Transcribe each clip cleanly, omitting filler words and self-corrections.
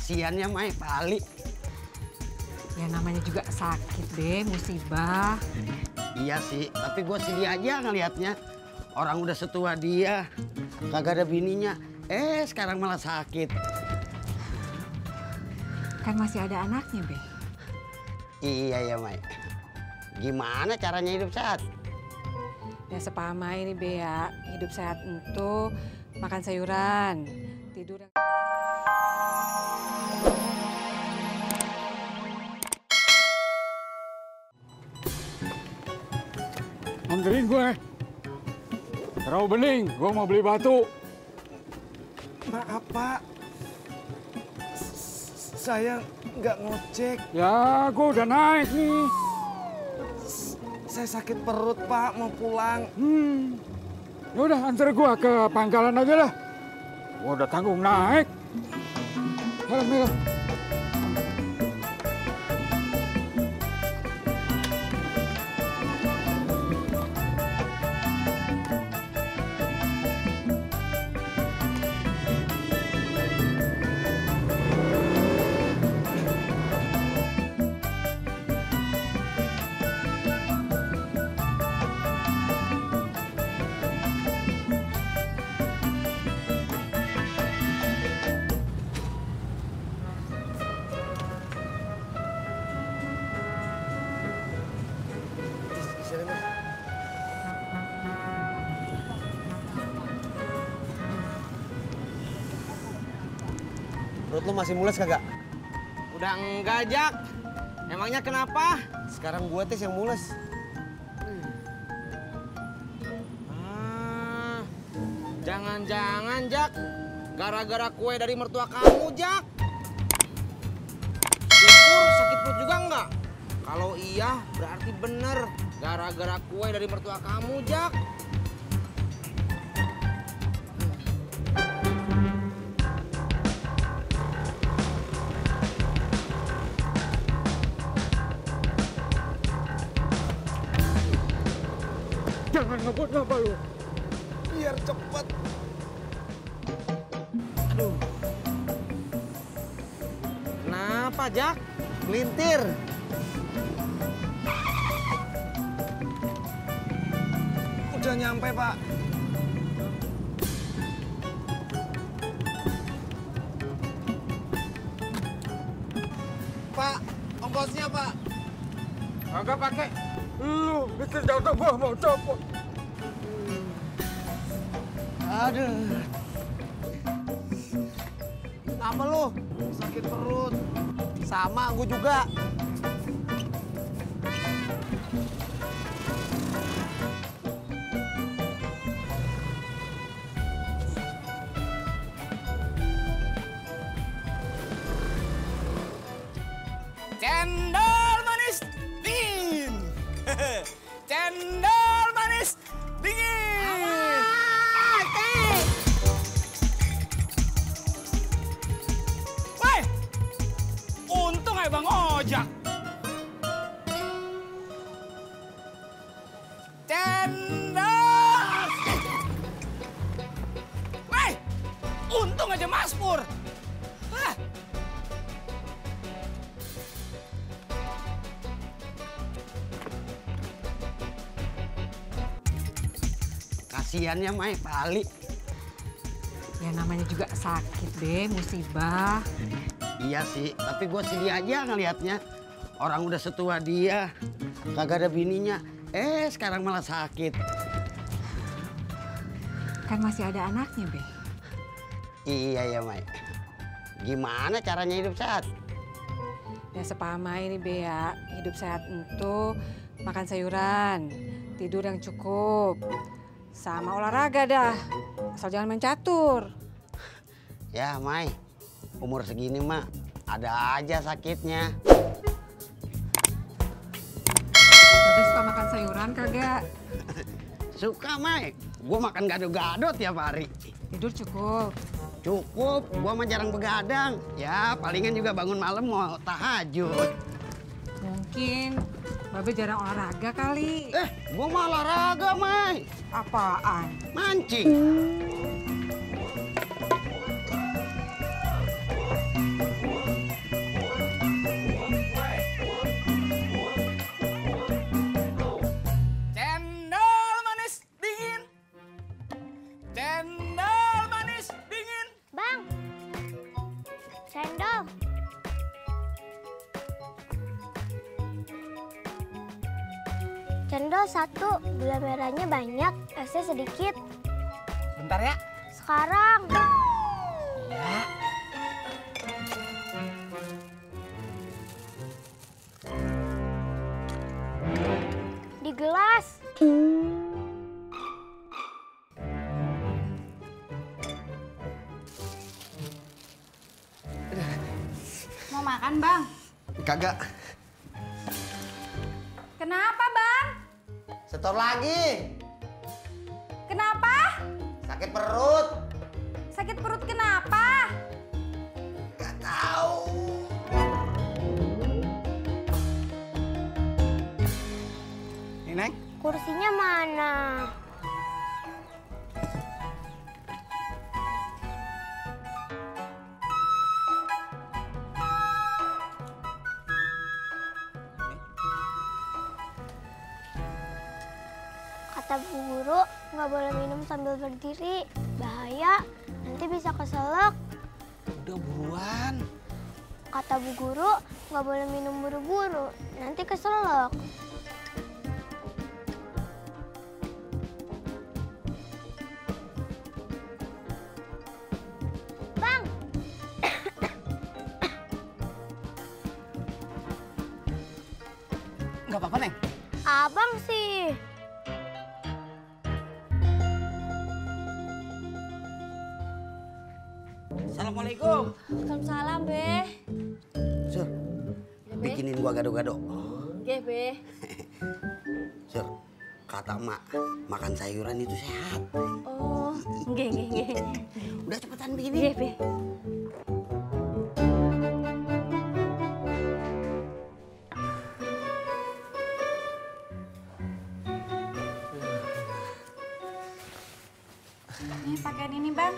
Kasiannya Mai, Pali. Ya namanya juga sakit deh, musibah. Iya sih, tapi gue sedih aja ngelihatnya. Orang udah setua dia, kagak ada bininya. Sekarang malah sakit. Kan masih ada anaknya, Be. Iya ya Mai. Gimana caranya hidup sehat? Ya sepama ini, Be ya. Hidup sehat itu makan sayuran, tidur yang... Anterin gue. Terlalu bening, gue mau beli batu. Maaf Pak, saya nggak ngojek. Ya, gue udah naik nih. Saya sakit perut Pak, mau pulang. Ya udah, antar gue ke pangkalan aja lah. Gue udah tanggung naik. Helm. Perut lu masih mules kagak? Udah enggak, Jak. Emangnya kenapa? Sekarang gua tes yang mules. Jangan-jangan, Jak. Gara-gara kue dari mertua kamu, Jak. Syukur sakit perut juga enggak? Kalau iya, berarti bener. Gara-gara kue dari mertua kamu, Jak. Jangan ngebut apa lu. Biar cepet. Aduh. Kenapa, Jak? Melintir. Udah nyampe Pak. Pak, ongkosnya Pak. Kagak pakai. Lu bikin jatuh gua mau copot. Aduh. Apa lu? Sakit perut. Sama, gue juga. Cendol manis dingin. Cendol manis dingin. Woi, untung aja Bang Ojak. Cendol. Woi, untung aja Mas Pur. Hah. Kasiannya Mai, Pali. Ya namanya juga sakit deh, musibah. Iya sih, tapi gue sedih aja ngelihatnya. Orang udah setua dia, kagak ada bininya. Sekarang malah sakit. Kan masih ada anaknya, Be. Iya ya Mai. Gimana caranya hidup sehat? Ya sepama ini, Be ya. Hidup sehat itu makan sayuran, tidur yang cukup, sama olahraga dah. Asal jangan main catur. Ya Mai, umur segini mah ada aja sakitnya. Tapi suka makan sayuran kagak? Suka Mai, gue makan gado-gado tiap hari. Tidur cukup. Cukup, gue mah jarang begadang. Ya palingan juga bangun malam mau tahajud. Mungkin Babe jarang olahraga kali. Gue mau olahraga Mai. Apaan? Mancing. Cendol 1, gula merahnya banyak, esnya sedikit. Bentar ya. Sekarang. Iya. Di gelas. Mau makan, Bang? Kagak. Kenapa, Bang? Setor lagi. Kenapa? Sakit perut. Sakit perut kenapa? Gak tahu. Nih, Neng. Kursinya mana? Kata Bu Guru, nggak boleh minum sambil berdiri. Bahaya, nanti bisa keselak. Udah buruan. Kata Bu Guru, nggak boleh minum buru-buru, nanti keselak. Bang! Nggak apa-apa, Neng. Abang sih. Assalamualaikum. Waalaikumsalam, Be. Sur, bikinin gua gado-gado. Oke, Be. Sur, kata emak, makan sayuran itu sehat. Oh, nggih. Udah cepetan bikinin. Nggih, Be. Nih, pakaian ini, Bang.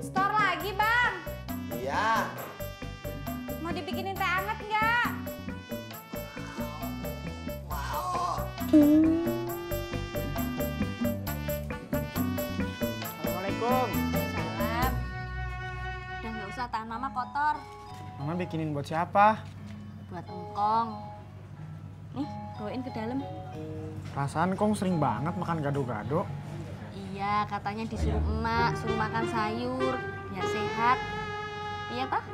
Store lagi, Bang. Iya. Mau dibikinin teh anget nggak? Assalamualaikum. Salam. Udah nggak usah, tahan Mama kotor. Mama bikinin buat siapa? Buat engkong. Nih, bawain ke dalam. Perasaan Kong sering banget makan gado-gado. Iya, katanya disuruh emak, suruh makan sayur, biar sehat. Iya, toh?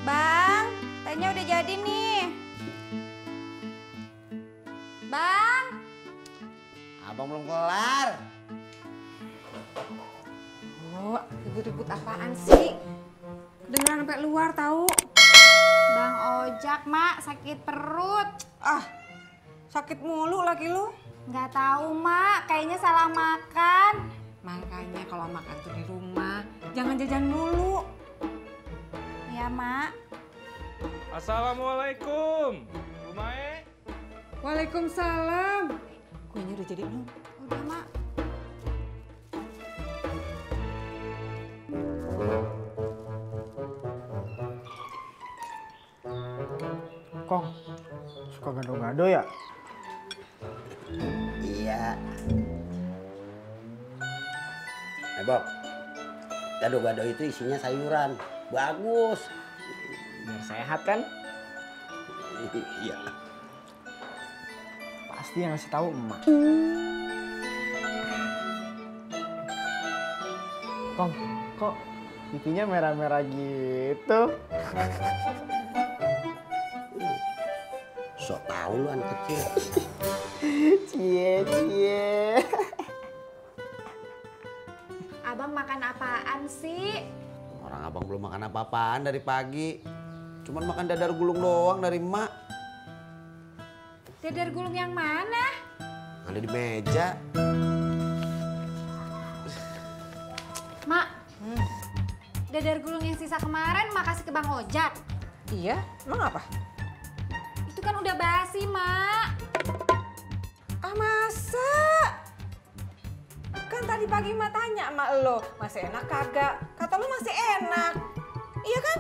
Bang, tehnya udah jadi nih. Bang. Abang belum kelar. Oh, ribut-ribut apaan sih? Kedengeran sampai luar tahu. Bang Ojak, Mak, sakit perut. Ah, sakit mulu laki lu. Nggak tahu, Mak, kayaknya salah makan. Makanya kalau makan tuh di rumah, jangan jajan mulu. Ya, Mak. Assalamualaikum. Bu Mae. Waalaikumsalam. Kuenya udah jadi belum? Udah, Mak. Kong, suka gado-gado ya? Iya. Bob, gado-gado itu isinya sayuran. Bagus. Biar sehat kan? Iya. Pasti yang ngasih tahu emak. Kong, kok pipinya merah-merah gitu? Sok tahu lu anak kecil. Cie. Abang makan apaan sih? Orang abang belum makan apa-apaan dari pagi. Cuman makan dadar gulung doang dari emak. Dadar gulung yang mana? Ada di meja. Mak, dadar gulung yang sisa kemarin Mak kasih ke Bang Ojak. Iya, emang apa? Itu kan udah basi, Mak. Ah, masa? Kan tadi pagi lagi emak tanya sama lo, masih enak kagak? Kata lo masih enak. Iya kan?